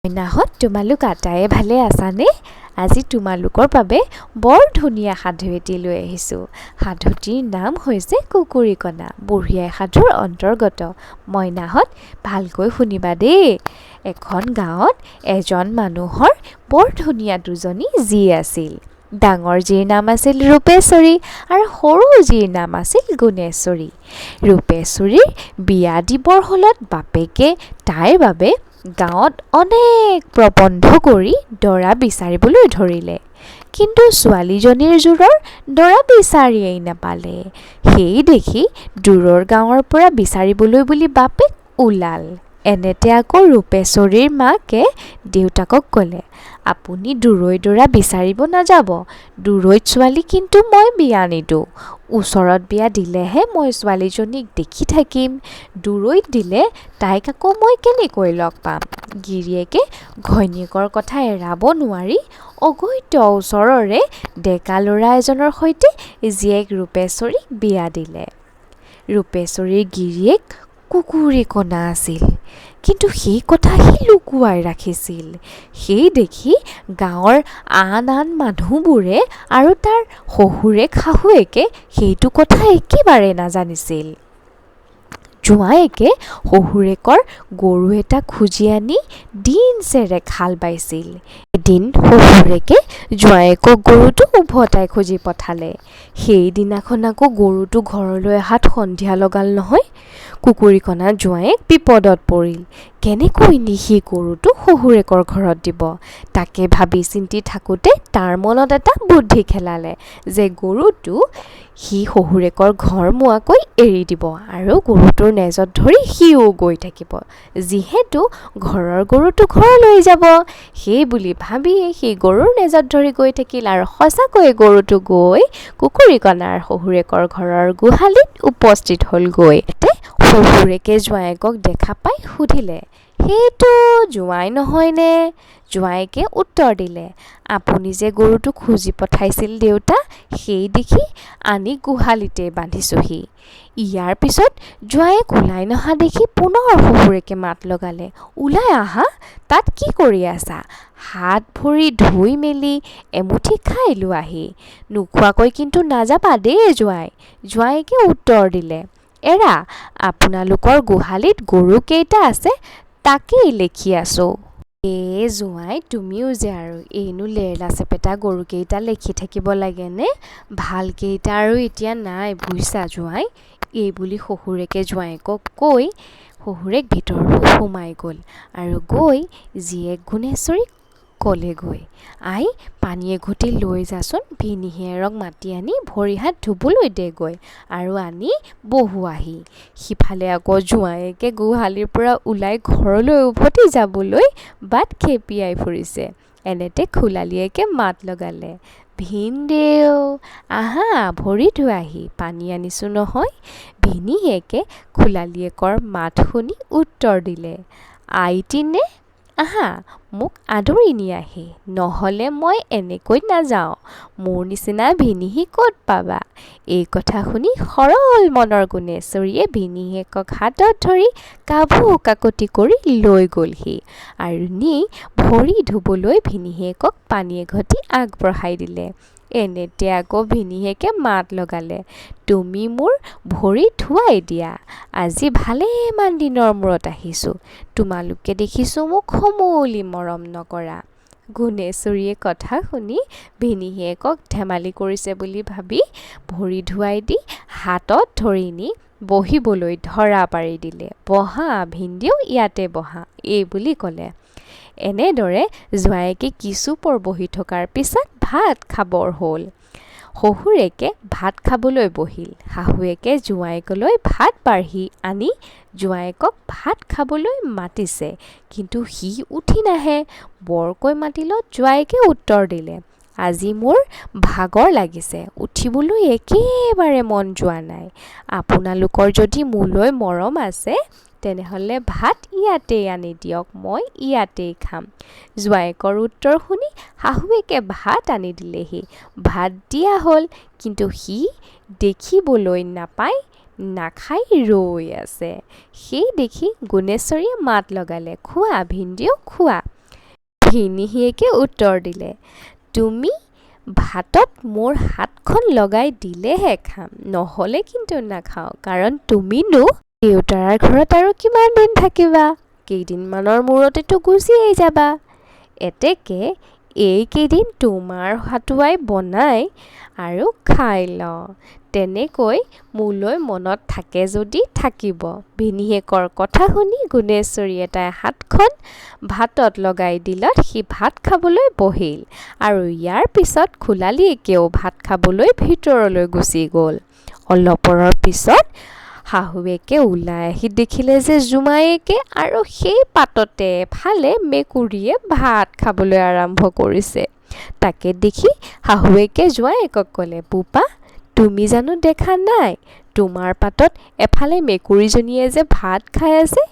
মইনাহঁত, তোমালোক আটায়ে ভালে আছানে? আজি তোমালোকৰ বাবে বৰ ধুনীয়া সাধু এটি লৈ আহিছোঁ। সাধুটিৰ নাম হৈছে কুকুৰীকণা, বুঢ়ী আই সাধুৰ অন্তৰ্গত। মইনাহঁত, ভালকৈ শুনিবা দেই। এখন গাঁৱত এজন মানুহৰ বৰ ধুনীয়া দুজনী জী আছিল। ডাঙৰ জীৰ নাম আছিল ৰূপেশ্বৰী আৰু সৰু জীৰ নাম আছিল গুণেশ্বৰী। ৰূপেশ্বৰীৰ বিয়া দিবৰ হ'লত বাপেকে তাইৰ বাবে গাঁৱত অনেক প্ৰবন্ধ কৰি দৰা বিচাৰিবলৈ ধৰিলে, কিন্তু ছোৱালীজনীৰ জোৰৰ দৰা বিচাৰিয়েই নাপালে। সেই দেখি দূৰৰ গাঁৱৰ পৰা বিচাৰিবলৈ বুলি বাপেক ওলাল। এনেতে আকৌ ৰূপেশ্বৰীৰ মাকে দেউতাকক ক'লে, আপুনি দূৰৈ দৰা বিচাৰিব নাযাব, দূৰৈত ছোৱালী কিন্তু মই বিয়া নিদিওঁ। ওচৰত বিয়া দিলেহে মই ছোৱালীজনীক দেখি থাকিম, দূৰৈত দিলে তাইক আকৌ মই কেনেকৈ লগ পাম? গিৰিয়েকে ঘৈণীয়েকৰ কথা এৰাব নোৱাৰি অগত্য ওচৰৰে ডেকা ল'ৰা এজনৰ সৈতে জীয়েক ৰূপেশ্বৰীক বিয়া দিলে। ৰূপেশ্বৰীৰ গিৰিয়েক কুকুৰীকণা আছিল, কিন্তু সেই কথা সি লুকুৱাই ৰাখিছিল। সেই দেখি গাঁৱৰ আন আন মানুহবোৰে আৰু তাৰ শহুৰেক শাহুৱেকে সেইটো কথা একেবাৰে নাজানিছিল। জোঁৱায়েকে শহুৰেকৰ গৰু এটা খুজি আনি দিনচেৰেক হাল বাইছিল। এদিন শহুৰেকে জোঁৱায়েকক গৰুটো উভতাই খুজি পঠালে। সেইদিনাখন আকৌ গৰুটো ঘৰলৈ অহাত সন্ধিয়া লগাল নহয়। কুকুৰীকণা জোঁৱায়েক বিপদত পৰিল। কেনেকৈ নি সি গৰুটো শহুৰেকৰ ঘৰত দিব, তাকে ভাবি চিন্তি থাকোঁতে তাৰ মনত এটা বুদ্ধি খেলালে যে গৰুটো সি শহুৰেকৰ ঘৰমুৱাকৈ এৰি দিব আৰু গৰুটোৰ নেজত ধৰি সিও গৈ থাকিব, যিহেতু ঘৰৰ গৰুটো ঘৰলৈ যাব। সেই বুলি ভাবিয়ে সি গৰুৰ নেজত ধৰি গৈ থাকিল আৰু সঁচাকৈয়ে গৰুটো গৈ কুকুৰীকণাৰ শহুৰেকৰ ঘৰৰ গোহালিত উপস্থিত হ'লগৈ। শহুৰেকে জোঁৱায়েকক দেখা পাই সুধিলে, সেইটো জোঁৱাই নহয়নে? জোঁৱায়েকে উত্তৰ দিলে, আপুনি যে গৰুটো খুজি পঠাইছিল দেউতা, সেই দেখি আনি গোহালিতেই বান্ধিছোঁহি। ইয়াৰ পিছত জোঁৱায়েক ওলাই নহা দেখি পুনৰ শহুৰেকে মাত লগালে, ওলাই আহা, তাত কি কৰি আছা? হাত ভৰি ধুই মেলি এমুঠি খাই লোৱাহি, নোখোৱাকৈ কিন্তু নাযাবা দেই জোঁৱাই। জোঁৱায়েকে উত্তৰ দিলে, এৰা, আপোনালোকৰ গোহালিত গৰু কেইটা আছে তাকেই লেখি আছোঁ। এ জোঁৱাই, তুমিও যে আৰু, এইনো লেৰেলা চেপেটা গৰুকেইটা লেখি থাকিব লাগেনে? ভালকেইটা আৰু এতিয়া নাই বুইছা জোঁৱাই। এই বুলি শহুৰেকে জোঁৱায়েকক কৈ শহুৰেক ভিতৰলৈ সোমাই গ'ল আৰু গৈ জীয়েক গুণেশ্বৰীক ক'লেগৈ, আই, পানী এঘটি লৈ যাচোন, ভিনীহিয়েৰক মাতি আনি ভৰি হাত ধুবলৈ দেগৈ আৰু আনি বহুৱাহি। সিফালে আকৌ জোঁৱায়েকে গোহালিৰ পৰা ওলাই ঘৰলৈ উভতি যাবলৈ বাট খেপিয়াই ফুৰিছে। এনেতে খুলালীয়েকে মাত লগালে, ভিনদেউ, আহা, ভৰি ধোৱাহি, পানী আনিছোঁ নহয়। ভিনীহিয়েকে খুলালীয়েকৰ মাত শুনি উত্তৰ দিলে, আইটিনে, আহা, মোক আদৰি নিয়াহি, নহ'লে মই এনেকৈ নাযাওঁ, মোৰ নিচিনা ভিনীহি ক'ত পাবা? এই কথা শুনি সৰল মনৰ গুণেশ্বৰীয়ে ভিনীহিয়েকক হাতত ধৰি কাবৌ কাকূতি কৰি লৈ গ'লহি আৰু নি ভৰি ধুবলৈ ভিনীহিয়েকক পানী এঘটি আগবঢ়াই দিলে। এনেতে আকৌ ভিনীহিয়েকে মাত লগালে, তুমি মোৰ ভৰি ধুৱাই দিয়া, আজি ভালেমান দিনৰ মূৰত আহিছোঁ, তোমালোকে দেখিছোঁ মোক সমূলি মৰম নকৰা। গুণেশ্বৰীয়ে কথা শুনি ভিনীহিয়েকক ধেমালি কৰিছে বুলি ভাবি ভৰি ধুৱাই দি হাতত ধৰি নি বহিবলৈ ধৰা পাৰি দিলে। বহা ভিনদেউ, ইয়াতে বহা, এই বুলি ক'লে। এনেদৰে জোঁৱায়েকে কিছুপৰ বহি থকাৰ পিছত ভাত খাবৰ হ'ল। শহুৰেকে ভাত খাবলৈ বহিল। শাহুৱেকে জোঁৱায়েকলৈ ভাত বাঢ়ি আনি জোঁৱায়েকক ভাত খাবলৈ মাতিছে, কিন্তু সি উঠি নাহে। বৰকৈ মাতিলত জোঁৱায়েকে উত্তৰ দিলে, আজি মোৰ ভাগৰ লাগিছে, উঠিবলৈ একেবাৰে মন যোৱা নাই। আপোনালোকৰ যদি মোলৈ মৰম আছে তেনেহ'লে ভাত ইয়াতেই আনি দিয়ক, মই ইয়াতেই খাম। জোঁৱায়েকৰ উত্তৰ শুনি শাহুৱেকে ভাত আনি দিলেহি। ভাত দিয়া হ'ল, কিন্তু সি দেখিবলৈ নাপাই নাখাই ৰৈ আছে। সেই দেখি গুণেশ্বৰীয়ে মাত লগালে, খোৱা ভিনদেউ, খোৱা। ভিনিহিয়েকে উত্তৰ দিলে, তুমি ভাতত মোৰ হাতখন লগাই দিলেহে খাম, নহ'লে কিন্তু নাখাওঁ। কাৰণ তুমিনো দেউতাৰাৰ ঘৰত আৰু কিমান দিন থাকিবা? কেইদিনমানৰ মূৰতেতো গুচিয়েই যাবা। এতেকে এইকেইদিন তোমাৰ হাতোৱাই বনাই আৰু খাই লওঁ। তেনেকৈ মোলৈ মনত থাকে যদি থাকিব। ভিনিহিয়েকৰ কথা শুনি গুণেশ্বৰীয়ে তাইৰ হাতখন ভাতত লগাই দিলত সি ভাত খাবলৈ বহিল আৰু ইয়াৰ পিছত খুলালীয়েকেও ভাত খাবলৈ ভিতৰলৈ গুচি গ'ল। অলপৰৰ পিছত শাহুৱেকে ওলাই আহি দেখিলে যে জোঁৱায়েকে আৰু সেই পাততে এফালে মেকুৰীয়ে ভাত খাবলৈ আৰম্ভ কৰিছে। তাকে দেখি শাহুৱেকে জোঁৱায়েকক ক'লে, বোপা, তুমি জানো দেখা নাই তোমাৰ পাতত এফালে মেকুৰীজনীয়ে যে ভাত খাই আছে?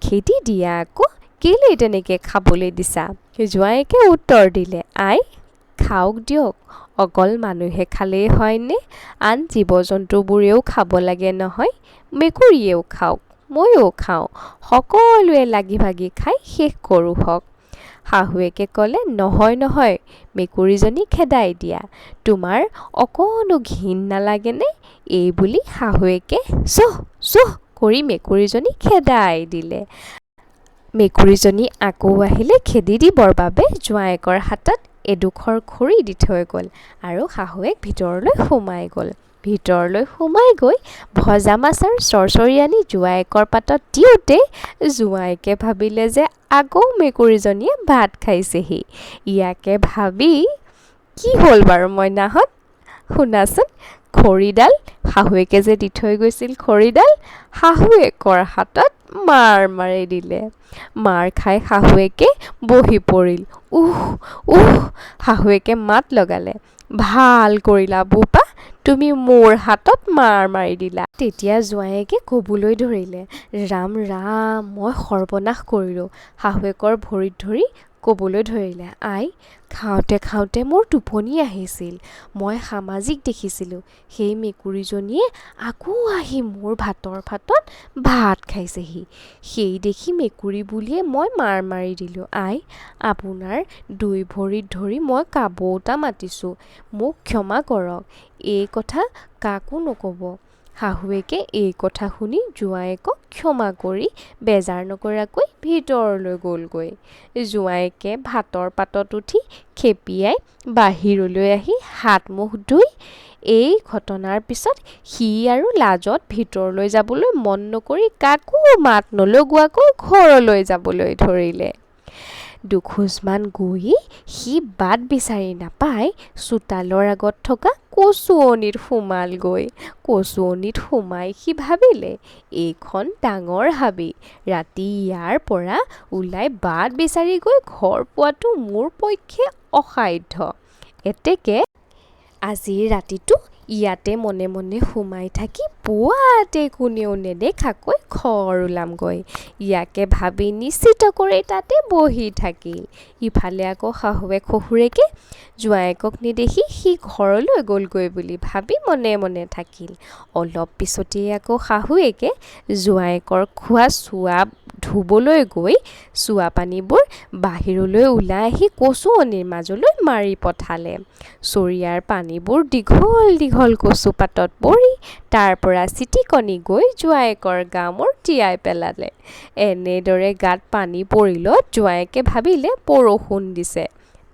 খেদি দিয়া আকৌ, কেলেই তেনেকৈ খাবলৈ দিছা? জোঁৱায়েকে উত্তৰ দিলে, আই, খাওক দিয়ক, অকল মানুহে খালেই হয়নে? আন জীৱ জন্তুবোৰেও খাব লাগে নহয়। মেকুৰীয়েও খাওক, ময়ো খাওঁ, সকলোৱে লাগি ভাগি খাই শেষ কৰোঁহক। শাহুৱেকে ক'লে, নহয় নহয়, মেকুৰীজনী খেদাই দিয়া। তোমাৰ অকণো ঘিণ নালাগেনে? এই বুলি শাহুৱেকে চুহ চুহ কৰি মেকুৰীজনী খেদাই দিলে। মেকুৰীজনী আকৌ আহিলে খেদি দিবৰ বাবে জোঁৱায়েকৰ হাতত এডোখৰ খৰি দি থৈ গ'ল আৰু শাহুৱেক ভিতৰলৈ সোমাই গ'ল। ভিতৰলৈ সোমাই গৈ ভজা মাছ আৰু চৰচৰি আনি জোঁৱায়েকৰ পাতত দিওঁতে জোঁৱায়েকে ভাবিলে যে আকৌ মেকুৰীজনীয়ে ভাত খাইছেহি। ইয়াকে ভাবি কি হ'ল বাৰু মইনাহঁত? শুনাচোন, খৰিডাল শাহুৱেকে যে দি থৈ গৈছিল, খৰিডাল শাহুৱেকৰ হাতত মাৰ মাৰি দিলে। মাৰ খাই শাহুৱেকে বহি পৰিল। উহ উহ, শাহুৱেকে মাত লগালে, ভাল কৰিলা বোপা, তুমি মোৰ হাতত মাৰ মাৰি দিলা। তেতিয়া জোঁৱায়েকে ক'বলৈ ধৰিলে, ৰাম ৰাম, মই সৰ্বনাশ কৰিলোঁ। শাহুৱেকৰ ভৰিত ধৰি ক'বলৈ ধৰিলে, আই, খাওঁতে খাওঁতে মোৰ টোপনি আহিছিল, মই সামাজিক দেখিছিলোঁ, সেই মেকুৰীজনীয়ে আকৌ আহি মোৰ ভাতৰ পাতত ভাত খাইছেহি। সেই দেখি মেকুৰী বুলিয়ে মই মাৰ মাৰি দিলোঁ। আই, আপোনাৰ দুই ভৰিত ধৰি মই কাবৌতা মাতিছোঁ, মোক ক্ষমা কৰক, এই কথা কাকো নক'ব। শাহুৱেকে এই কথা শুনি জোঁৱায়েকক ক্ষমা কৰি বেজাৰ নকৰাকৈ ভিতৰলৈ গ'লগৈ। জোঁৱায়েকে ভাতৰ পাতত উঠি খেপিয়াই বাহিৰলৈ আহি হাত মুখ ধুই এই ঘটনাৰ পিছত সি আৰু লাজত ভিতৰলৈ যাবলৈ মন নকৰি কাকো মাত নলগোৱাকৈ ঘৰলৈ যাবলৈ ধৰিলে। দুখোজমান গৈয়ে সি বাট বিচাৰি নাপাই চোতালৰ আগত থকা কচুৱনিত সোমালগৈ। কচুৱনিত সোমাই সি ভাবিলে, এইখন ডাঙৰ হাবি, ৰাতি ইয়াৰ পৰা ওলাই বাট বিচাৰি গৈ ঘৰ পোৱাটো মোৰ পক্ষে অসাধ্য। এতেকে আজিৰ ৰাতিটো ইয়াতে মনে মনে সোমাই থাকি পুৱাতে কোনেও নেদেখাকৈ ঘৰ ওলামগৈ। ইয়াকে ভাবি নিশ্চিত কৰি তাতে বহি থাকিল। ইফালে আকৌ শাহুৱেক শহুৰেকে জোঁৱায়েকক নেদেখি সি ঘৰলৈ গ'লগৈ বুলি ভাবি মনে মনে থাকিল। অলপ পিছতেই আকৌ শাহুৱেকে জোঁৱায়েকৰ খোৱা চোৱা ধুবলৈ গৈ চুৱা পানীবোৰ বাহিৰলৈ ওলাই আহি কচুৱনিৰ মাজলৈ মাৰি পঠালে। চৰিয়াৰ পানীবোৰ দীঘল দীঘল কচুপাতত পৰি তাৰ পৰা ছিটিকনি গৈ জোঁৱায়েকৰ গা মূৰ তিয়াই পেলালে। এনেদৰে গাত পানী পৰিলত জোঁৱায়েকে ভাবিলে বৰষুণ দিছে।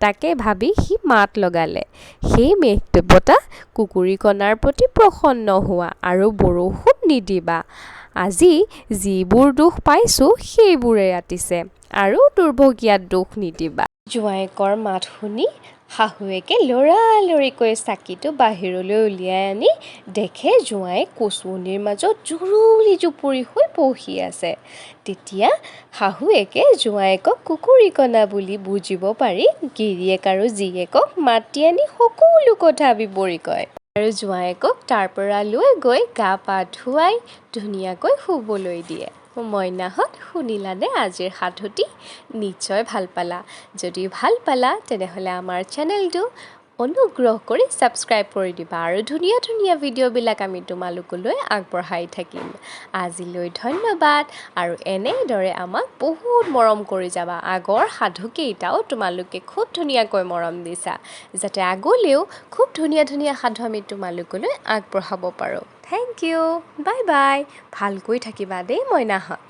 তাকে ভাবি সি মাত লগালে, সেই মেঘ দেৱতা, কুকুৰীকণাৰ প্ৰতি প্ৰসন্ন হোৱা আৰু বৰষুণ নিদিবা। আজি যিবোৰ দুখ পাইছোঁ সেইবোৰে আটিছে, আৰু দুৰ্ভগীয়া দুখ নিদিবা। জোঁৱায়েকৰ মাত শুনি শাহুৱেকে লৰালৰিকৈ চাকিটো বাহিৰলৈ উলিয়াই আনি দেখে জোঁৱায়েক কচুৱনিৰ মাজত জুৰুলি জুপুৰি হৈ বহি আছে। তেতিয়া শাহুৱেকে জোঁৱায়েকক কুকুৰীকণা বুলি বুজিব পাৰি গিৰিয়েক আৰু জীয়েকক মাতি আনি সকলো কথা বিৱৰি কয় আৰু জোঁৱায়েকক তাৰ পৰা লৈ গৈ গা পা ধুৱাই ধুনীয়াকৈ শুবলৈ দিয়ে। মইনাহঁত, শুনিলানে আজিৰ সাধুটি? নিশ্চয় ভাল পালা। যদি ভাল পালা তেনেহ'লে আমাৰ চেনেলটো অনুগ্ৰহ কৰি ছাবস্ক্ৰাইব কৰি দিবা আৰু ধুনীয়া ধুনীয়া ভিডিঅ'বিলাক আমি তোমালোকলৈ আগবঢ়াই থাকিম। আজিলৈ ধন্যবাদ আৰু এনেদৰে আমাক বহুত মৰম কৰি যাবা। আগৰ সাধুকেইটাও তোমালোকে খুব ধুনীয়াকৈ মৰম দিছা, যাতে আগলৈও খুব ধুনীয়া ধুনীয়া সাধু আমি তোমালোকলৈ আগবঢ়াব পাৰোঁ। Thank you, bye bye. ভালকৈ থাকিবা দেই মইনাহঁত।